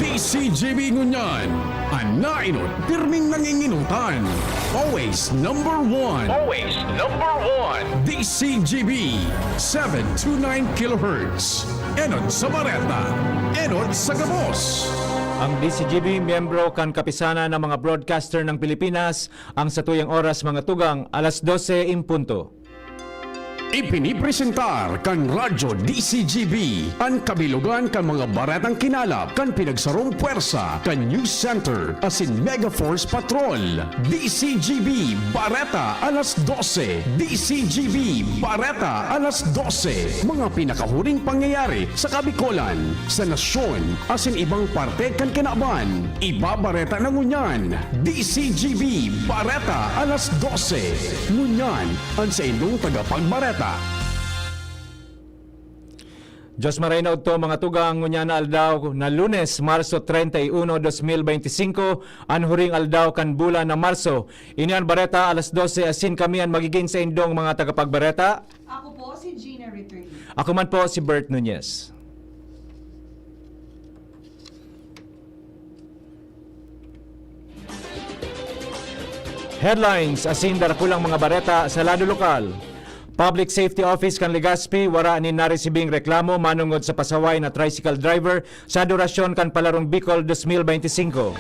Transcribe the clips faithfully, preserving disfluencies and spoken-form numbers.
D C G B ngunyan, an naenot, pirming nangingenotan. Always number one. Always number one. D C G B, seven two nine kilohertz. Enot sa bareta, enot sa gabos. Ang D C G B, miyembro kan Kapisanan ng mga Broadcaster ng Pilipinas, ang satuyang oras, mga tugang, alas dose en punto. Ipinipresentar kan Radyo D C G B an kabilogan kan mga baretang kinalap kan pinagsarong pwersa kan News Center asin Mega Force Patrol. D C G B Bareta alas dose. D C G B Bareta alas dose. Mga pinakahuring pangyayari sa Kabikolan, sa nasyon, asin ibang parte kan kinaban. Ibabareta na ngunyan, D C G B Bareta alas dose. Ngunyan, an saindong tagapagbareta. Diyos maray na udto, mga tugang, ngunyan na aldaw na Lunes, Marso treinta y uno, dos mil beintisinko, an huring aldaw kan bulan na Marso. Ini an bareta alas dose, asin kami an magigin saindong mga tagapagbareta. Ako po si Gina Return. Ako man po si Bert Nunez. Headlines asin darakulang mga bareta sa lado lokal. Public Safety Office kan Legazpi wara nin naresibing reklamo manongod sa pasaway na tricycle driver sa durasyon kan Palarong Bicol dos mil beintisinko.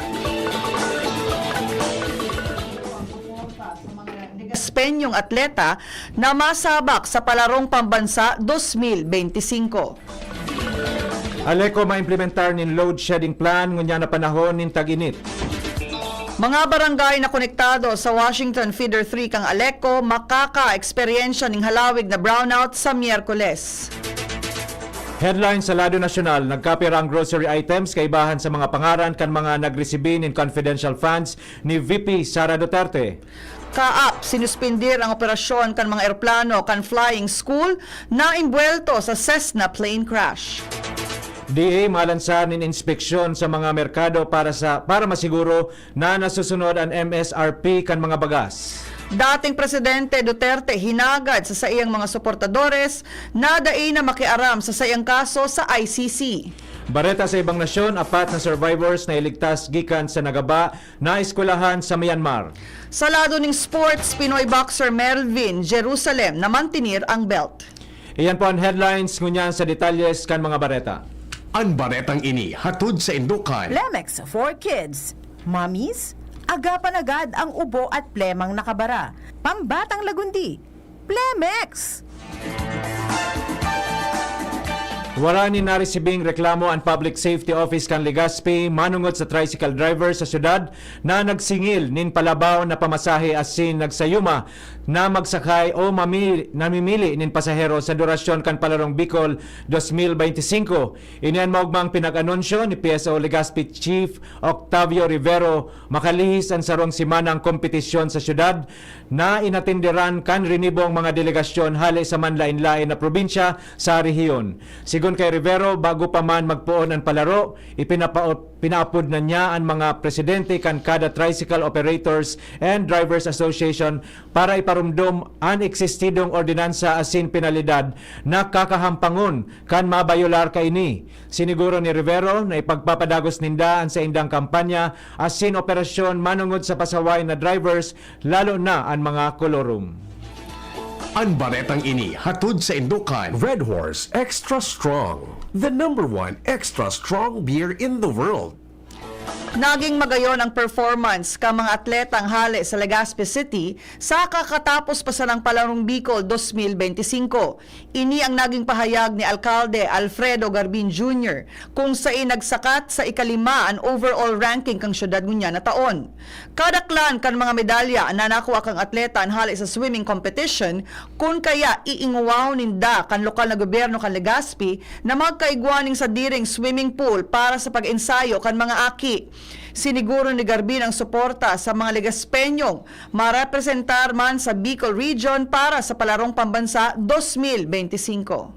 Espenyong atleta na masabak sa Palarong Pambansa dos mil beintisinko. Aleco maimplementar nin load shedding plan ngunyan na panahon nin tag-init. Mga barangay na konektado sa Washington Feeder three kan Aleco makaka-eksperyensya nin halawig na brownout sa Miyerkules. Headline sa lado nasyonal, nagkapira ang grocery items kaibahan sa mga pangaran kan mga nagresibi nin confidential funds ni V P Sara Duterte. Kaap, sinuspindir ang operasyon kan mga eroplano kan flying school na imbwelto sa Cessna plane crash. D A malansar nin inspeksyon sa mga merkado para sa, para masiguro na nasusunod an M S R P kan mga bagas. Dating Presidente Duterte hinagad sa saiyang mga suportadores na dai na makiaram sa saiyang kaso sa I C C. Bareta sa ibang nasyon, apat na survivors na iligtas gikan sa nagaba na eskwelahan sa Myanmar. Sa lado ning sports, Pinoy boxer Melvin Jerusalem na mantinir ang belt. Iyan po an headlines, ngunyan sa detalyes kan mga bareta. An baretang ini hatod saindo kan Plemex for Kids. Mommies, agapan agad ang ubo at plemang nakabara. Pambatang lagundi, Plemex! Wara nin naresibing reklamo an Public Safety Office kan Legazpi manongod sa tricycle driver sa syudad na nagsingil nin palabaw na pamasahe asin nagsayuma na magsakay o mami-, namimili nin pasahero sa durasyon kan Palarong Bicol dos mil beintisinko. Ini an maogmang pinag-anunsyo ni P S O Legazpi Chief Octavio Rivero makalihis an sarong semanang kompetisyon sa syudad na inatenderan kan rinibong mga delegasyon hale sa manlaen-laen na probinsya sa rehiyon. Sigon kay Rivero, bago pa man magpoon an palaro, ipinapao-, pinaapod na niya an mga presidente kan kada Tricycle Operators and Drivers Association para iparomdom an eksistidong ordinansa asin penalidad na kakahampangon kan mabayolar kaini. Siniguro ni Rivero na ipagpapadagos ninda an saindang kampanya asin operasyon manongod sa pasaway na drivers, lalo na an mga kolorum. An baretang ini hatod saindo kan Red Horse Extra Strong, the number one extra strong beer in the world. Naging magayon ang performance kan mga atletang hale sa Legazpi City sa kakatapos pa sanang Palarong Bicol dos mil beintisinko. Ini ang naging pahayag ni Alkalde Alfredo Garbin Junior, kung sain nagsakat sa ikalima an overall ranking kan syudad ngunyan na taon. Kadaklan kan mga medalya na nakua kan atleta an hale sa swimming competition, kun kaya iinguwaw ninda kan lokal na gobyerno kan Legazpi na magkaigwa nin sadiring swimming pool para sa pag-ensayo kan mga aki. Siniguro ni Garbin ang suporta sa mga Legazpeñong marepresentar man sa Bicol Region para sa Palarong Pambansa dos mil beintisinko.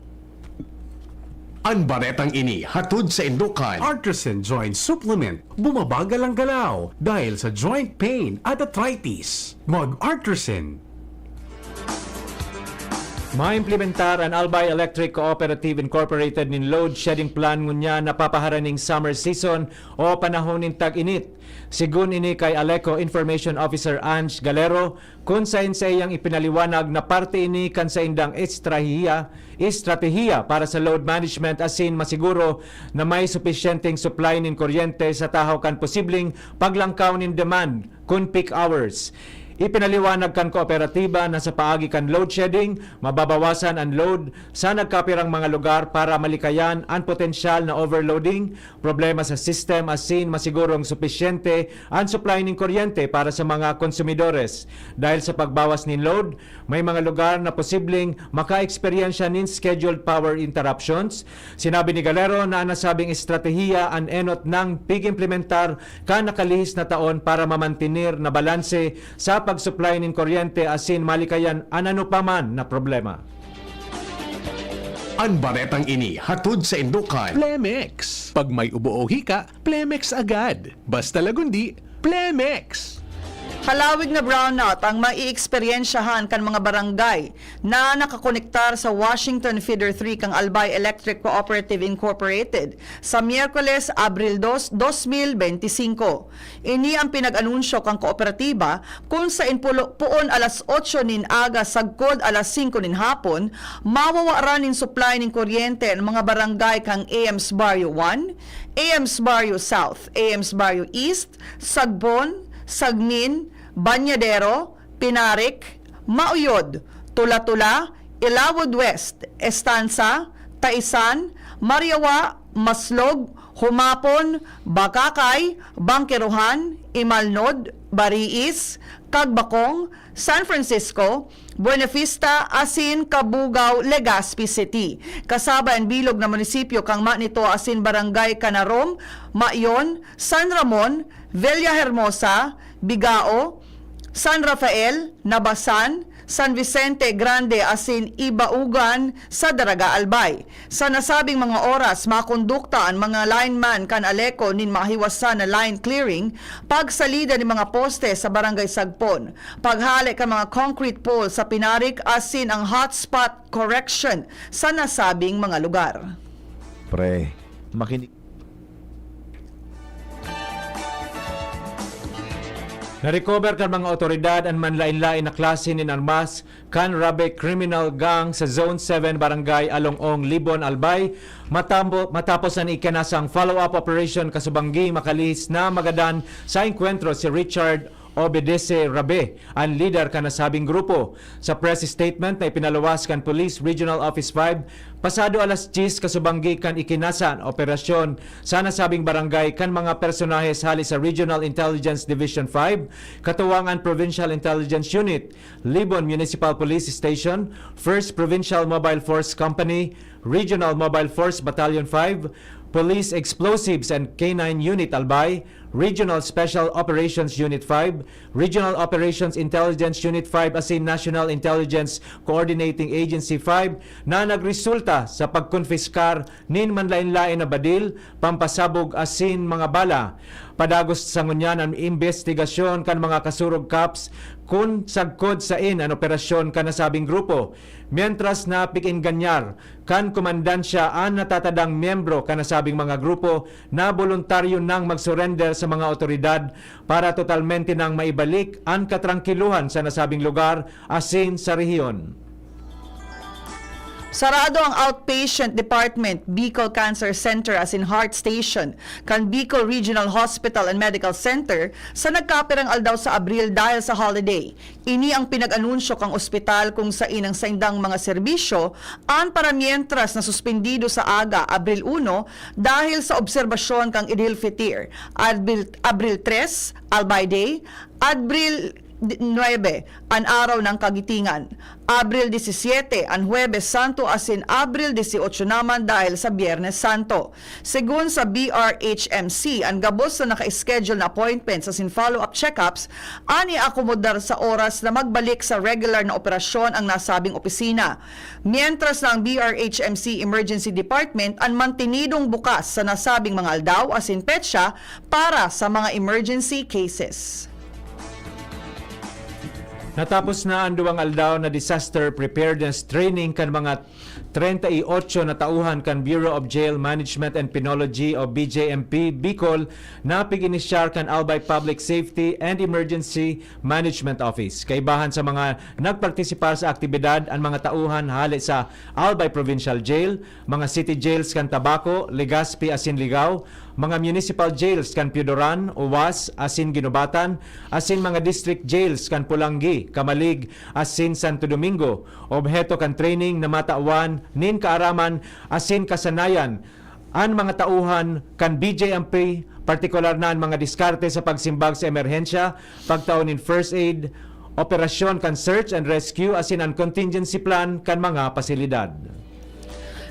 An baretang ini hatod saindo kan Artisan Joint Supplement. Bumabagal ang galaw dahil sa joint pain at arthritis. Mag-Artisan. Maimplementar an Albay Electric Cooperative Incorporated nin load shedding plan ngunyan na papaharaning summer season o panahon nin tag-init. Segun ini kay Aleco Information Officer Ange Galero, kun saen saiyang ipinaliwanag na parte ini kan saindang estrahiya, estratehiya para sa load management asin masiguro na may supisyenteng supply nin kuryente sa tahaw kan posibleng paglangkaw nin demand kun peak hours. Ipinaliwanag kan kooperatiba na sa paagi kan load shedding, mababawasan an load sa nagkapirang mga lugar para malikayan an potensyal na overloading, problema sa system asin masigurong supisyente an supply nin kuryente para sa mga konsumidores. Dahil sa pagbawas nin load, may mga lugar na posibleng maka-eksperyensya nin scheduled power interruptions. Sinabi ni Galero na an nasabing estratehiya an enot nang pig-implementar kan nakalihis na taon para mamantener na balanse sa pag-supply nin kuryente asin malikayan an anopaman na problema. An baretang ini hatod saindo kan Plemex. Pag may ubo o hika, Plemex agad. Basta lagundi, Plemex! Halawig na brownout ang maieksperyensyahan kan mga barangay na nakakonektar sa Washington Feeder three kan Albay Electric Cooperative Incorporated sa Miyerkules, Abril dos, dos mil benti singko. Ini ang pinag-anunsyo kan kooperatiba kun sain pulo, poon alas otso nin aga sagkod alas singko nin hapon, mawawaran nin supply nin kuryente an mga barangay kan Ames Barrio one, Ames Barrio South, Ames Barrio East, Sagbon, Sagmin, Banyadero, Pinarik, Mauyod, Tula-Tula, Ilawod West, Estansa, Taisan, Mariawa, Maslog, Humapon, Bakakay, Bangkerohan, Imalnod, Bariis, Cagbacong, San Francisco, Buenavista asin Cabugao, Legazpi City. Kasabay an bilog na munisipyo kan Manitoa asin Barangay Canarom, Mayon, San Ramon, Villahermosa, Bigao, San Rafael, Nabasan, San Vicente Grande asin Ibaugan sa Daraga Albay. Sa nasabing mga oras, makondukta an mga lineman kan Aleco nin mahiwasan na line clearing, pagsalida nin mga poste sa Barangay Sagpon, paghale kan mga concrete pole sa Pinarik asin ang hotspot correction sa nasabing mga lugar. Pre, makinig. Na-recover kan mga otoridad an manlain-lain na klase nin armas kan Rabe Criminal Gang sa Zone seven Barangay Along-ong, Libon, Albay, matambo, matapos an ikinasang follow-up operation kasubanggi makalihis na magadan sa engkwentro si Richard Obedece Rabe, an lider kan nasabing grupo. Sa press statement na ipinaluwas kan Police Regional Office five, pasado alas dyes kasubanggi kan ikinasa an operasyon sa nasabing barangay kan mga personahes hali sa Regional Intelligence Division five, katuwang an Provincial Intelligence Unit, Libon Municipal Police Station, First Provincial Mobile Force Company, Regional Mobile Force Battalion five, Police Explosives and K nine Unit Albay, Regional Special Operations Unit five, Regional Operations Intelligence Unit five asin National Intelligence Coordinating Agency five na nagresulta sa pagkonpiskar nin manlaen-laen na badil, pampasabog asin mga bala. Padagos sa ngunyan an imbestigasyon kan mga kasurog cops kun sagkod sain an operasyon kan nasabing grupo. Mientras na pig-engganyar kan komandansya an natatadang miyembro kan nasabing mga grupo na boluntaryo nang mag-surrender sa mga otoridad para totalmente nang maibalik an katrangkilohan sa nasabing lugar asin sa rehiyon. Sarado ang Outpatient Department, Bicol Cancer Center asin Heart Station kan Bicol Regional Hospital and Medical Center sa nagkapirang aldaw sa Abril dahil sa holiday. Ini ang pinag-anunsyo kan ospital kung sain ang saindang mga serbisyo an paramientras na suspendido sa aga, Abril uno, dahil sa obserbasyon kan Eid al-Fitr, Abril, Abril tres, Albay Day, Abril nuebe, an Araw ng Kagitingan, Abril disisiete, an Huwebes Santo, asin Abril dieciocho naman dahil sa Biyernes Santo. Segun sa B R H M C, an gabos na naka-schedule na appointments asin follow-up checkups an iakomodar sa oras na magbalik sa regular na operasyon ang nasabing opisina. Mientras na ang B R H M C Emergency Department an mantenidong bukas sa nasabing mga aldaw asin petsa para sa mga emergency cases. Natapos na an duwang aldaw na disaster preparedness training kan mga treinta y ocho na tauhan kan Bureau of Jail Management and Penology o B J M P Bicol na pig-inisyar kan Albay Public Safety and Emergency Management Office. Kaibahan sa mga nagpartisipar sa aktibidad an mga tauhan hale sa Albay Provincial Jail, mga city jails kan Tabaco, Legazpi asin Ligao, mga municipal jails kan Piodoran, Uwas asin Guinobatan, asin mga district jails kan Polangui, Camalig asin Santo Domingo. Obheto kan training na matawan nin kaaraman asin kasanayan an mga tauhan kan B J M P, partikular na an mga diskarte sa pagsimbag sa emerhensya, pagtao nin first aid, operasyon kan search and rescue asin an contingency plan kan mga pasilidad.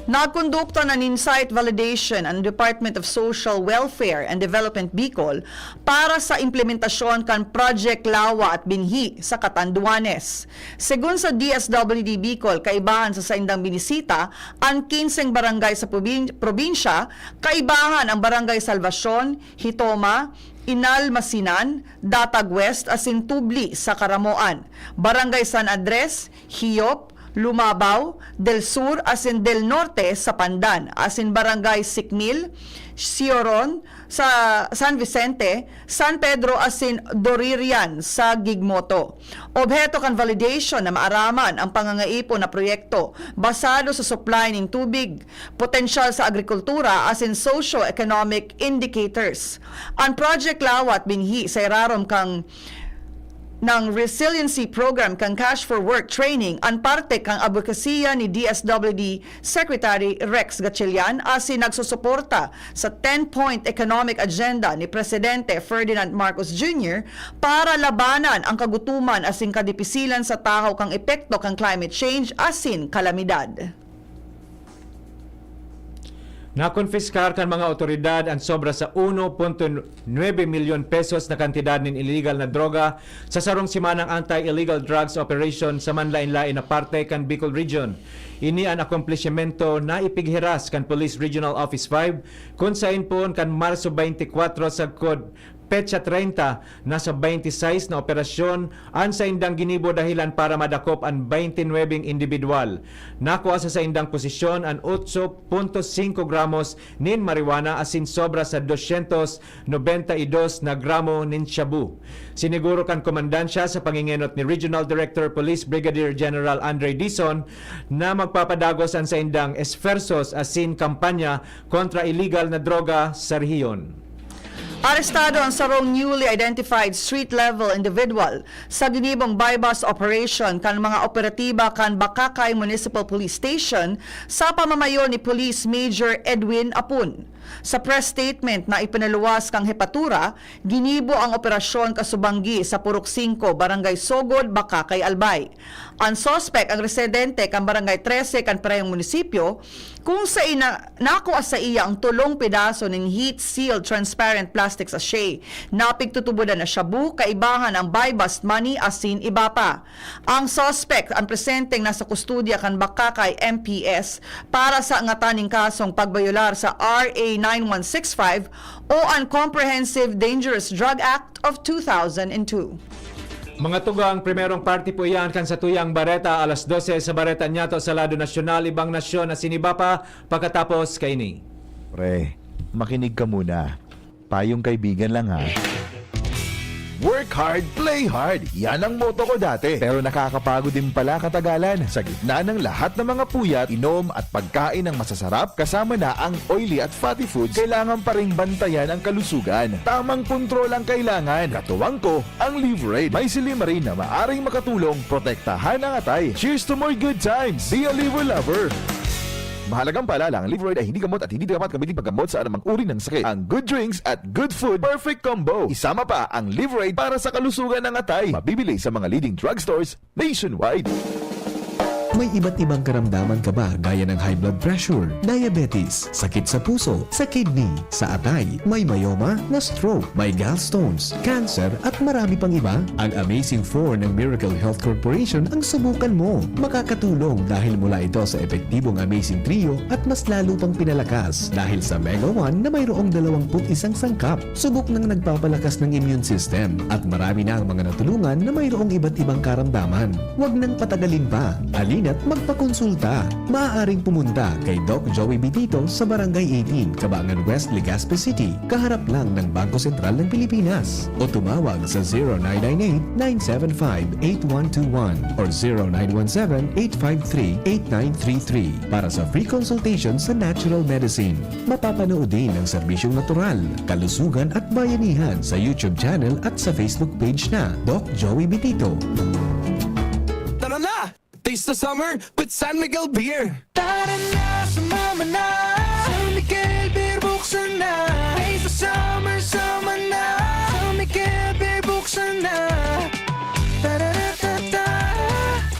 Nagkondukta na nin site validation ang Department of Social Welfare and Development Bicol para sa implementasyon kan Project Lawa at Binhi sa Catanduanes. Segun sa D S W D Bicol, kaibahan sa saindang binisita an kinseng barangay sa probin-, probinsya, kaibahan ang Barangay Salvacion, Hitoma, Inal Masinan, Datag West asin Tubli sa Caramoan, Barangay San Andres, Hiyop, Lumabao, Del Sur asin Del Norte sa Pandan, asin Barangay Sikmil, Sioron sa San Vicente, San Pedro asin Doririan sa Gigmoto. Obheto kan validation na maaraman ang pangangaipon na proyekto basado sa supply nin tubig, potensyal sa agrikultura asin socio-economic indicators. An Project Lawa at Binhi sa irarom kan ng Resiliency Program kan Cash for Work Training an parte kan adbokasiya ni D S W D Secretary Rex Gatchalian asin nagsusuporta sa ten-point economic agenda ni Presidente Ferdinand Marcos Junior para labanan ang kagutoman asin kadipisilan sa tahaw kan epekto kan climate change asin kalamidad. Nakonpiskar kan mga awtoridad an sobra sa uno punto nuebe milyon pesos na kantidad nin ililegal na droga sa sarong semanang anti-illegal drugs operation sa manlaen-laen na parte kan Bicol Region. Ini an akomplisimento na ipighiras kan Police Regional Office five, kun saen poon kan Marso twenty-four sagkod petsa treinta, nasa twenty-six na operasyon an saindang ginibo dahilan para madakop an twenty-nuebeng indibidwal. Nakua sa saindang posisyon an otso punto singko gramos nin marijuana asin sobra sa dosyentos nobenta y dos na gramo nin shabu. Siniguro kan komandansya sa pangingenot ni Regional Director Police Brigadier General Andre Dizon na magpapadagos an saindang esfuerzos asin kampanya kontra iligal na droga sa rehiyon. Arestado ang sarong newly identified street-level individual sa ginibong buy-bust operation kan mga operatiba kan Bacacay Municipal Police Station sa pamamayo ni Police Major Edwin Apun. Sa press statement na ipinaluwas kan hepatura, ginibo ang operasyon kasubanggi sa Purok singko, Barangay Sogod, Bacacay, Albay. An suspek ang residente kan Barangay trese kan parehong munisipyo, kung saen na nakua saiya ang tolong pedaso nin heat-sealed transparent plastic sachet na pigtutubodan na shabu, kaibahan ang buy-bust money asin iba pa. Ang suspek an presenteng nasa kustodiya kan Bacacay M P S para sa angatan nin kasong pagbayolar sa R A nine one six five o an Comprehensive Dangerous Drug Act of two thousand and two. Mga tugang, primerong parte po iyan kan satuyang bareta, alas dose sa bareta niyato sa lado nasyonal, ibang nasyon asin iba pa, pakatapos kaini. Pre, makinig ka muna. Payong kaibigan lang, ha. Work hard, play hard. Yan ang motto ko dati. Pero nakakapagod din pala katagalan. Sa gitna ng lahat ng mga puyat, inom at pagkain ng masasarap, kasama na ang oily at fatty foods, kailangan pa ring bantayan ang kalusugan. Tamang kontrol ang kailangan. Katuwang ko, ang Livraid. May silymarin na maaring makatulong protektahan ang atay. Cheers to more good times! Be a Liver Lover! Mahalagang paalala, ang Livraid ay hindi gamot at hindi dapat gamitin paggamot sa anumang uri ng sakit. Ang good drinks at good food, perfect combo. Isama pa ang Livraid para sa kalusugan ng atay. Mabibili sa mga leading drugstores nationwide. May iba't ibang karamdaman ka ba gaya ng high blood pressure, diabetes, sakit sa puso, sa kidney, sa atay, may myoma, na-stroke, may gallstones, cancer, at marami pang iba? Ang Amazing four ng Miracle Health Corporation ang subukan mo. Makakatulong dahil mula ito sa epektibong Amazing Trio at mas lalo pang pinalakas dahil sa Mega one na mayroong dalawang put isang sangkap. Subok nang nagpapalakas ng immune system at marami na ang mga natulungan na mayroong iba't ibang karamdaman. Huwag nang patagalin pa. Halina't magpakonsulta. Maaaring pumunta kay Doc Joey Bitito sa Barangay eighteen, Cabangan West, Legazpi City, kaharap lang ng Bangko Sentral ng Pilipinas. O tumawag sa zero nine nine eight, nine seven five, eight one two one or zero nine one seven, eight five three, eight nine three three para sa free consultation sa natural medicine. Mapapanood din ang serbisyong natural, kalusugan at bayanihan sa YouTube channel at sa Facebook page na Doc Joey Bitito. Tara na! Taste the summer with San Miguel Beer! Tara na, sumama na! San Miguel Beer, buksan na! Taste the summer, sama na! San Miguel Beer, buksan na! Tara-ra-ta-ta!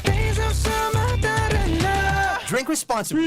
Taste the summer, tara na! Drink responsibly.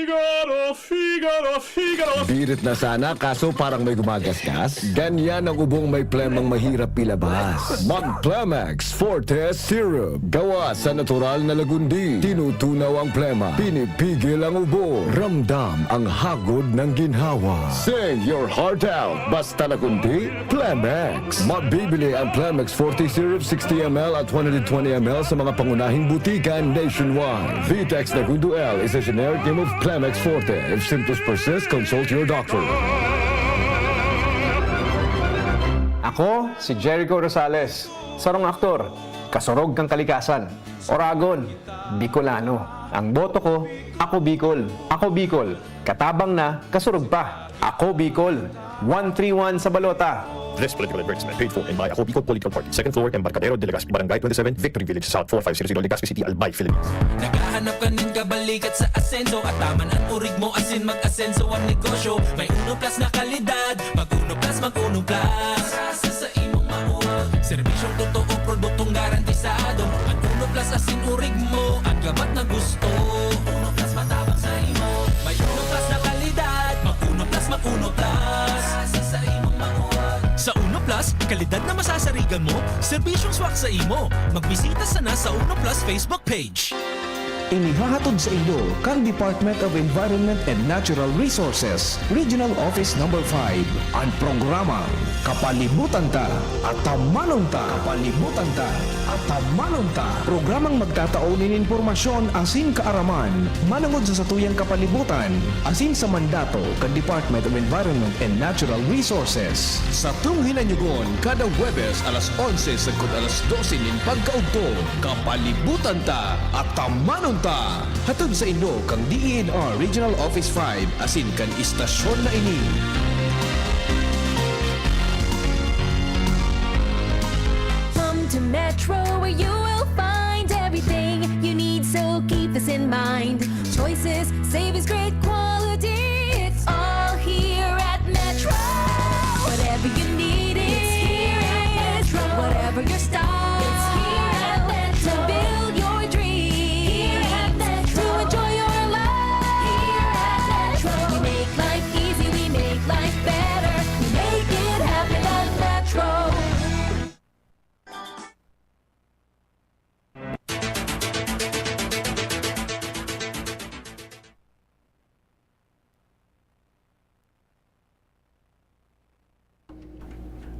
Figaro, Figaro, Figaro. Birit na sana, kaso parang may gumagasgas. Ganyan ang ubong may plemang mahirap ilabas. Mag Plemex Forte Syrup. Gawa sa natural na lagundi. Tinutunaw ang plema. Pinipigil ang ubo. Ramdam ang hagod ng ginhawa. Sing your heart out. Basta lagundi, Plemex. Mabibili ang Plemex Forte Syrup sixty M L at one hundred twenty M L sa mga pangunahing butika nationwide. Vitex Negundo L is a generic name of Plemex Forte. If symptoms persist, consult your doctor. Ako si Jericho Rosales, sarong aktor, kasurog kan kalikasan, Oragon, Bicolano. Ang boto ko, Ako Bicol. Ako Bicol, katabang na, kasurog pa. Ako Bicol, one three one sa balota. This political advertisement paid for and by Ako Bicol Political Party, second floor, Embarcadero de Legazpi, Barangay twenty-seven, Victory Village South, four five zero zero, Legazpi City, Albay, Philippines. Naghahanap ka nin kabalikat sa asenso, ataman an orig mo asin mag-asenso an negosyo. May Uno Plus na kalidad, mag Uno Plus, mag Uno Plus. Sa, sa imong mauwag. Serbisyong totoo, produktong garantisado. Mag Uno Plus asin orig mo, an gabat na gusto. Uno Plus matabang sa imo. May Uno Plus na kalidad, mag Uno Plus, mag Uno Plus. Sa, sa imong mauwag. Sa Uno Plus, kalidad na masasarigan mo, serbisyong swak sa imo. Magbisita sana sa Uno Plus Facebook page. Inihahatod sa inyo kan Department of Environment and Natural Resources, Regional Office Number five, an programang Kapalibutan Ta, Atamanon Ta. Kapalibutan Ta, Atamanon Ta. Programang magtatao nin impormasyon asin kaaraman manongod sa satuyang kapalibutan asin sa mandato kan Department of Environment and Natural Resources. Satong hinanyogon kada Huwebes alas onse sagkod alas dose nin pagkaugto. Kapalibutan Ta, Atamanon Ta! Hatod sa inyo kan D E N R Regional Office five asin kan istasyon na ini. Come to Metro, where you will find everything you need, so keep this in mind. Choices, savings, great quality, it's all here at Metro. Whatever you need, it's here at Metro. Whatever your style, it's here at Metro. To build your dreams, here at Metro. To enjoy your life, here at Metro. We make life easy, we make life better. We make it happen at Metro.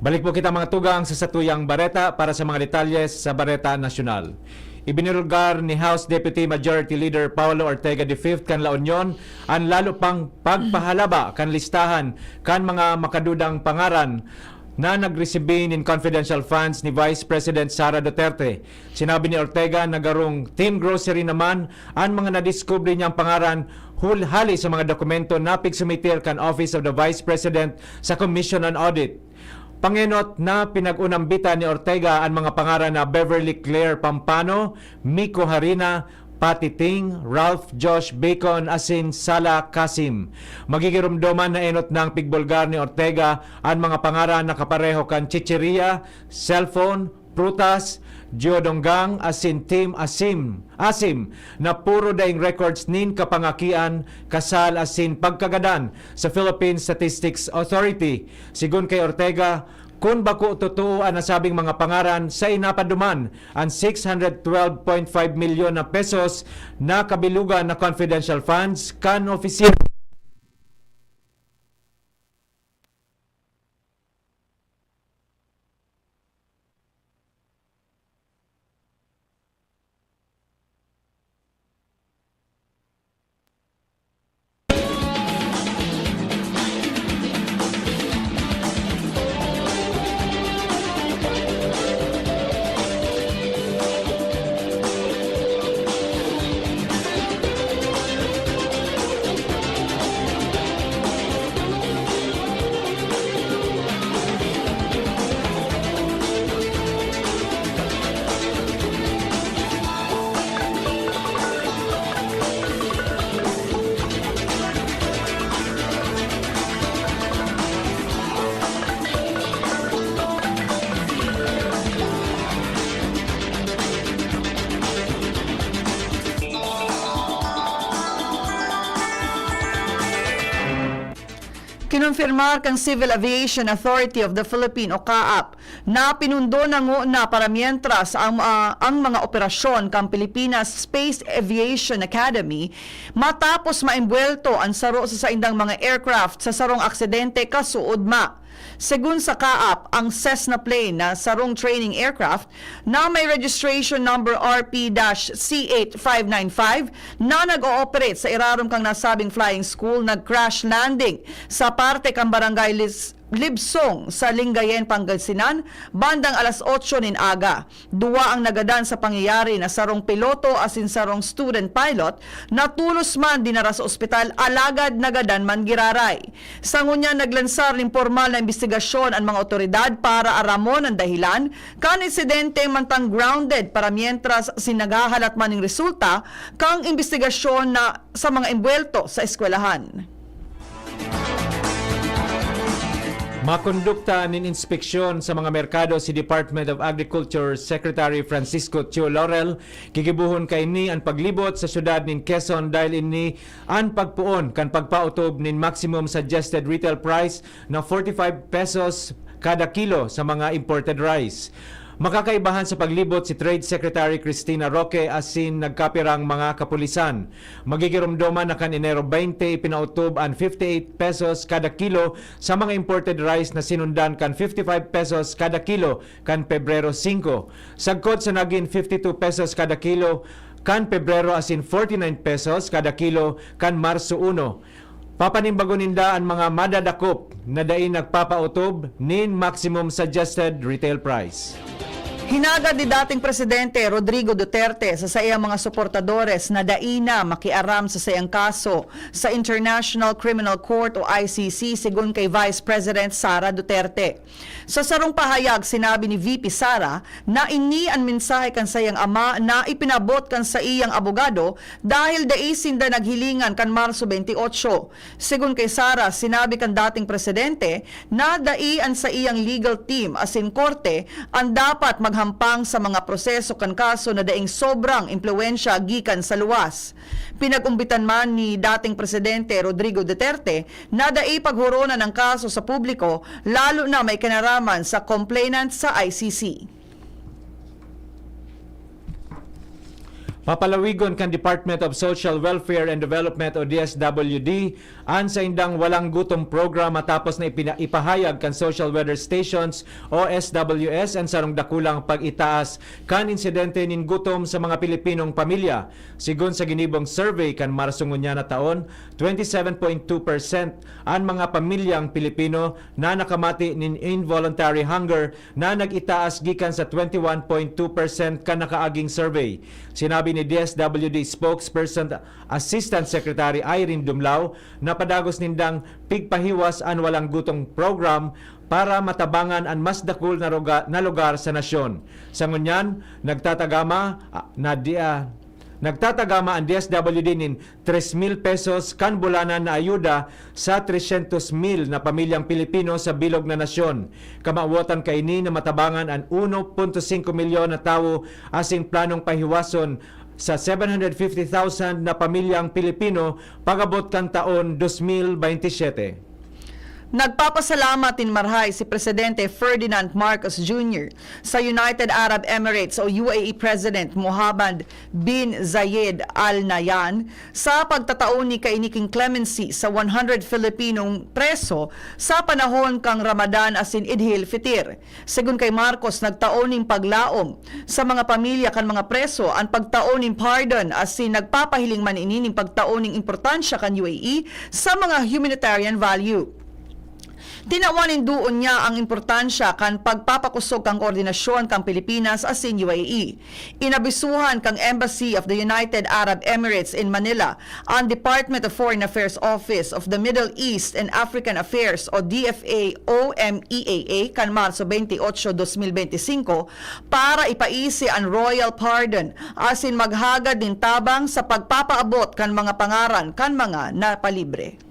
Balik po kita, mga tugang, sa satuyang bareta para sa mga detalye sa Bareta Nasyonal. Ibinulgar ni House Deputy Majority Leader Paolo Ortega the fifth kan La Union an lalo pang pagpahalaba kan listahan kan mga makadudang pangaran na nagresibi nin confidential funds ni Vice President Sara Duterte. Sinabi ni Ortega na garong team grocery naman an mga nadiskubre niyang pangaran hul-, hali sa mga dokumento na pigsumitir kan Office of the Vice President sa Commission on Audit. Pangenot na pinag-unambitan ni Ortega an mga pangaran na Beverly Claire Pampano, Miko Harina, Patty Ting, Ralph Josh Bacon asin Sala Kasim. Magigiromdoman na enot nang pigbulgar ni Ortega an mga pangaran na kapareho kan chicheria, cellphone, prutas, Diodonggang asin Team Asim, Asim, na puro daing records nin kapangakian, kasal asin pagkagadan sa Philippine Statistics Authority. Sigon kay Ortega, kun bako totoo an nasabing mga pangaran, sa inapaduman an six hundred twelve point five milyon na pesos na kabilugan na confidential funds kan opisina. Kinonfirmar kan Civil Aviation Authority of the Philippines o CAAP na pinundo na ngona para mientras ang, ah, ang mga operasyon kan Pilipinas Space Aviation Academy matapos maimbwelto an saro sa saindang mga aircraft sa sarong aksidente kasuodma. Segun sa CAAP, ang Cessna plane na sarong training aircraft na may registration number R P dash C eight five nine five na nag-ooperate sa irarom kan nasabing flying school nag-crash landing sa parte kan Barangay Lis-, Libsong sa Lingayen, Pangasinan, bandang alas otso nin aga. Duwa ang nagadan sa pangyayari na sarong piloto asin sarong student pilot na tolos man dinara sa ospital alagad nagadan man giraray. Sa ngunyan, naglansar nin pormal na imbestigasyon an mga awtoridad para aramon an dahilan kan insidente, mantang grounded para mientras asin naghahalat man nin resulta kan imbestigasyon na sa mga embuwelto sa eskwelahan. Makondukta nin inspeksyon sa mga merkado si Department of Agriculture Secretary Francisco Tio Laurel. Gigibohon kaini an paglibot sa syudad nin Quezon dahil ini an pagpoon kan pagpaotob nin maximum suggested retail price na forty-five pesos kada kilo sa mga imported rice. Makakaibahan sa paglibot si Trade Secretary Cristina Roque asin nagkapirang mga kapulisan. Magigiromdoman na kan Enero twenty, ipinaotob an fifty-eight pesos kada kilo sa mga imported rice na sinundan kan fifty-five pesos kada kilo kan Pebrero singko, sagkod sa nagin fifty-two pesos kada kilo kan Pebrero asin forty-nine pesos kada kilo kan Marso uno. Papanimbagon ninda an mga madadakop na dai nagpapaotob nin maximum suggested retail price. Hinagad ni dating Presidente Rodrigo Duterte sa saiyang mga suportadores na dai na makiaram sa saiyang kaso sa International Criminal Court o I C C, segun kay Vice President Sara Duterte. Sa sarong pahayag, sinabi ni V P Sara na ini an mensahe kan saiyang ama na ipinabot kan saiyang abogado dahil dai sinda naghilingan kan Marso twenty-eight. Segun kay Sara, sinabi kan dating presidente na dai an saiyang legal team asin korte an dapat maghampang sa mga proseso kan kaso na daing sobrang impluwensya gikan sa luwas. Pinag-umbitan man ni dating Presidente Rodrigo Duterte na dai paghoronan ang kaso sa publiko, lalo na may kinaraman sa complainant sa I C C. Papalawigon kan Department of Social Welfare and Development o D S W D an saindang Walang Gutom Program matapos na ipina-, ipahayag kan Social Weather Stations o S W S an sarong dakulang pag-itaas kan insidente nin gutom sa mga Pilipinong pamilya. Sigon sa ginibong survey kan Marso ngunyan na taon, twenty seven point two percent an mga pamilyang Pilipino na nakamati nin involuntary hunger na nag-itaas gikan sa twenty one point two percent kan nakaaging survey. Sinabi ni D S W D Spokesperson Assistant Secretary Irene Dumlao na padagos nindang pigpahiwas an Walang Gutom Program para matabangan an mas dakul na ruga-, na lugar sa nasyon. Sa ngunyan, nagtatagama, ah, na di, ah, Nagtatagama an D S W D nin tres mil pesos kan bulanan na ayuda sa tresyentos mil na pamilyang Pilipino sa bilog na nasyon. Kamawotan kaini na matabangan an uno punto singko milyon na tawo asin planong pahiwason sa seven hundred fifty thousand na pamilyang Pilipino pag-abot kan taon dos mil bente siyete. Nagpapasalamat nin marahay si Presidente Ferdinand Marcos Junior sa United Arab Emirates o U A E President Mohammed bin Zayed Al Nahyan sa pagtatao ni kaini king clemency sa one hundred Filipinong preso sa panahon kan Ramadan asin Eid al-Fitr. Segun kay Marcos, nagtao nin paglaom sa mga pamilya kan mga preso an pagtao nin pardon, asin nagpapahiling man ini nin pagtao nin importansya kan U A E sa mga humanitarian value. Tinawan nin duon niya ang importansya kan pagpapakosog kan koordinasyon kan Pilipinas asin U A E. Inabisuhan kan Embassy of the United Arab Emirates in Manila an Department of Foreign Affairs Office of the Middle East and African Affairs o D F A O M E A A kan Marso twenty-eight, dos mil bente singko para ipaisi an royal pardon asin maghagad nin tabang sa pagpapaabot kan mga pangaran kan mga napalibre.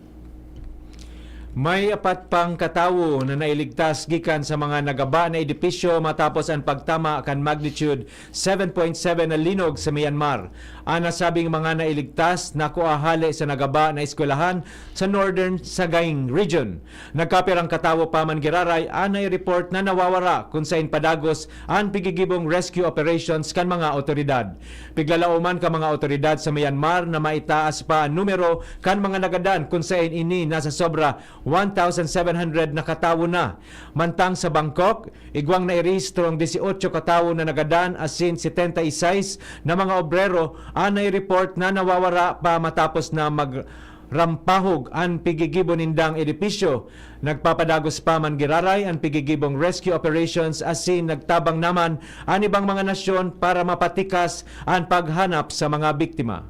May apat pang katawo na nailigtas gikan sa mga nagaba na edipisyo matapos an pagtama kan magnitude seven point seven na linog sa Myanmar. An nasabing mga nailigtas nakua hale sa nagaba na eskwelahan sa Northern Sagaing Region. Nagkapirang katawo pa man giraray an nai-report na nawawara, kun sain padagos an pigigibong rescue operations kan mga awtoridad. Piglalaoman kan mga awtoridad sa Myanmar na maitaas pa an numero kan mga nagadan, kun sain ini nasa sobra one thousand seven hundred na katawo na. Mantang sa Bangkok, igwang nairehistrong dieciocho katawo na nagadan asin setenta y seis na mga obrero an nai-report na nawawara pa matapos na magrampahog an pigigibo nindang edipisyo. Nagpapadagos pa man giraray an pigigibong rescue operations asin nagtabang naman an ibang mga nasyon para mapatikas an paghanap sa mga biktima.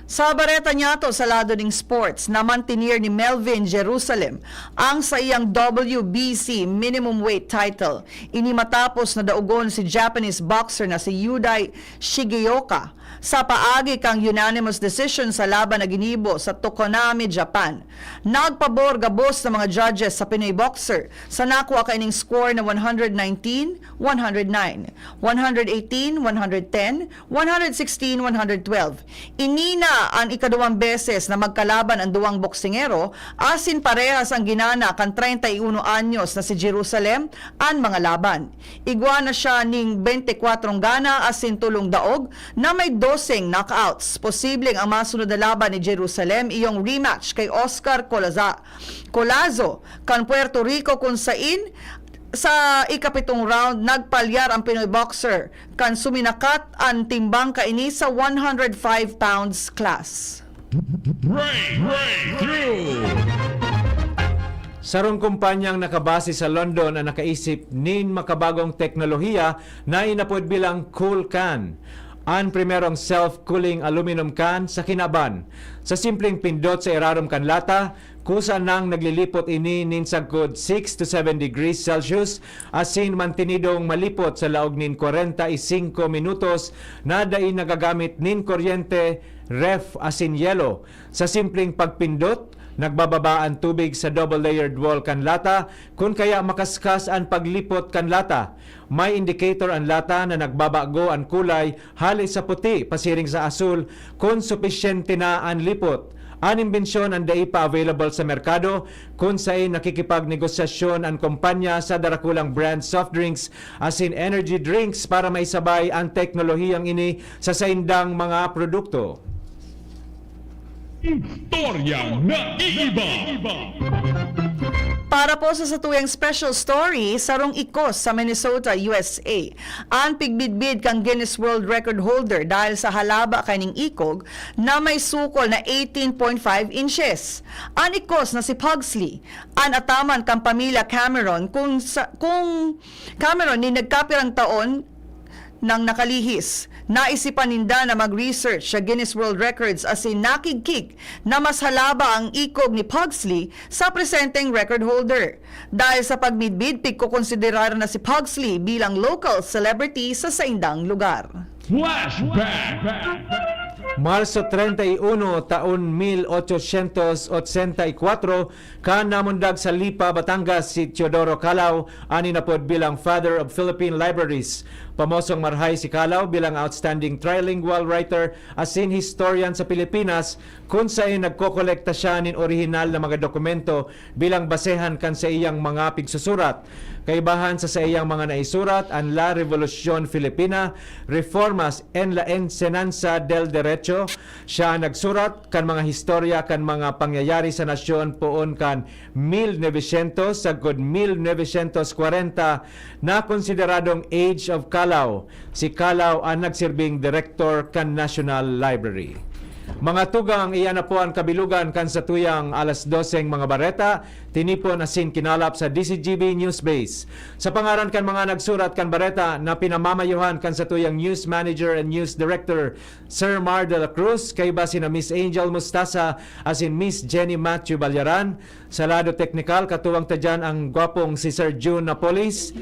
Sa bareta niyato sa lado ning sports, namantenir ni Melvin Jerusalem ang saiyang W B C minimum weight title. Ini matapos na daogon si Japanese boxer na si Yudai Shigeoka sa paagi kan unanimous decision sa laban na ginibo sa Tokonami, Japan. Nagpabor gabos na mga judges sa Pinoy boxer sa nakua kaining score na one hundred nineteen, one hundred nine, one hundred eighteen, one hundred ten, one hundred sixteen, one hundred twelve. Ini na an ikaduwang beses na magkalaban an duwang boksingero, asin parehas an ginana kan treinta y uno anyos na si Jerusalem an mga laban. Igwa na siya ning bente kwatro gana asin tolong daog na may doseng knockouts. Posibleng ang masunod na laban ni Jerusalem iyong rematch kay Oscar Colaza-, Colazo kan Puerto Rico, kun sain sa ikapitong round nagpalyar ang Pinoy boxer kan suminakat an timbang kaini sa one hundred five pounds class. Break, breakthrough! Sarong kumpanyang nakabase sa London an nakaisip nin makabagong teknolohiya na inapod bilang Cool Can, an primerong self-cooling aluminum can sa kinaban. Sa simpleng pindot sa irarom kan lata, kusa nang naglilipot ini nin sagkod six to seven degrees Celsius, asin mantenidong malipot sa laog nin kwarenta y singko minutos na dai nagagamit nin kuryente, ref, asin yelo. Sa simpleng pagpindot, nagbababa an tubig sa double-layered wall kan lata, kun kaya makaskas an paglipot kan lata. May indicator an lata na nagbabago an kulay hale sa puti pasiring sa asul kun supisyente na an lipot. An imbensyon an dai pa available sa merkado, kun sain nakikipagnegosasyon an kompanya sa darakulang brand soft drinks asin energy drinks para maisabay an teknolohiyang ini sa saindang mga produkto. Istoryang naiiba. Para po sa satuyang special story, sarong ikos sa Minnesota, U S A, an pigmidmid kan Guinness World Record holder dahil sa halaba kaining ikog na may sukol na eighteen point five inches. An ikos na si Pugsley, an ataman kan pamilya Cameron, kung sa, kung Cameron ni nagkapirang taon nang nakalihis. Naisipan ninda na mag-research sa Guinness World Records asin nakigkig na mas halaba ang ikog ni Pugsley sa presenteng record holder. Dahil sa pagmidmid, pigkokonsiderar na si Pugsley bilang local celebrity sa saindang lugar. Flashback! Marso treinta y uno, taon mil ochocientos ochenta y cuatro, kan namundag sa Lipa, Batangas, si Teodoro Calao, an inapod bilang Father of Philippine Libraries. Pamosong marahay si Calao bilang outstanding trilingual writer asin historian sa Pilipinas, kun saen nagkokolekta siya nin orihinal na mga dokumento bilang basehan kan saiyang mga pigsusurat. Kaibahan sa saiyang mga naisurat, an La Revolucion Filipina, Reformas en la Enseñanza del Derecho, siya an nagsurat kan mga historia kan mga pangyayari sa nasyon poon kan mil novecientos sagkod mil novecientos kwarenta, na konsideradong Age of Calao. Si Calao an nagsirbing direktor kan National Library. Mga tugang, iyan na po an kabilugan kan satuyang alas doseng mga bareta, tinipon asin kinalap sa D Z G B Newsbase. Sa pangaran kan mga nagsurat kan bareta na pinamamayohan kan satuyang news manager and news director, Sir Mar de la Cruz, kaiba sina Miss Angel Mustasa asin Miss Jenny Matthew Balyaran. Sa lado teknikal, katuwang ta diyan ang gwapong si Sir Jun Napolis.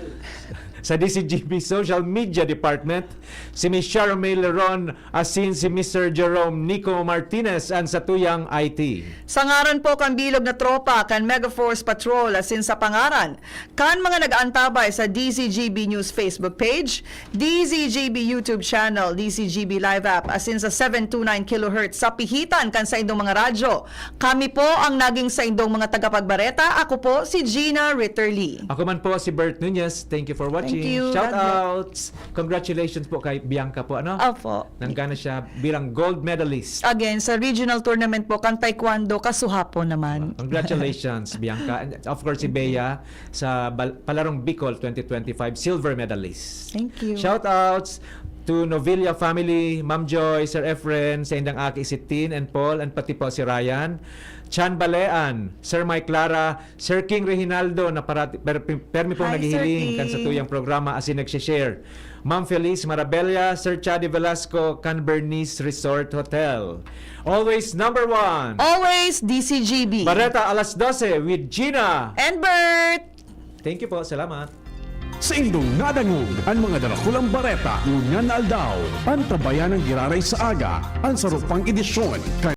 Sa D Z G B Social Media Department, si Miss Charmaine Leron asin si Mister Jerome Nico Martinez an satuyang I T. Sa ngaran po kan bilog na tropa kan Mega Force Patrol asin sa pangaran kan mga nag-aantabay sa D Z G B News Facebook page, D Z G B YouTube channel, D Z G B Live app, asin sa seven two nine kilohertz sa pihitan kan saindong mga radyo, kami po ang naging saindong mga tagapagbareta. Ako po si Gina Ritterly. Ako man po si Bert Nunez. Thank you for watching. Thank you. Shout God bless. Outs. Congratulations po kay Bianca po, ano? Opo. Nanggana siya bilang gold medalist. Again, sa regional tournament po, kan taekwondo, kasuha po naman. Congratulations, Bianca. And of course, si Bea sa bal- Palarong Bicol twenty twenty-five silver medalist. Thank you. Shout outs to Novilla family, Ma'am Joy, Sir Efren, sa indang aki si Tin and Paul, and pati po si Ryan. Chan Balean, Sir Mike Clara, Sir King Reginaldo na parati, per, permi pong Hi, Sir naghihiling kan sa King. Tuyang programa asin nagsishare. Ma'am Feliz Marabella, Sir Chadi Velasco, kan Bernice Resort Hotel. Always number one. Always D C G B. Bareta alas dose with Gina. And Bert. Thank you po. Salamat. Sa indong nadangog an mga darakulang bareta ngunyan na aldaw, antabayan ang giraray sa aga, an saro pang edisyon kan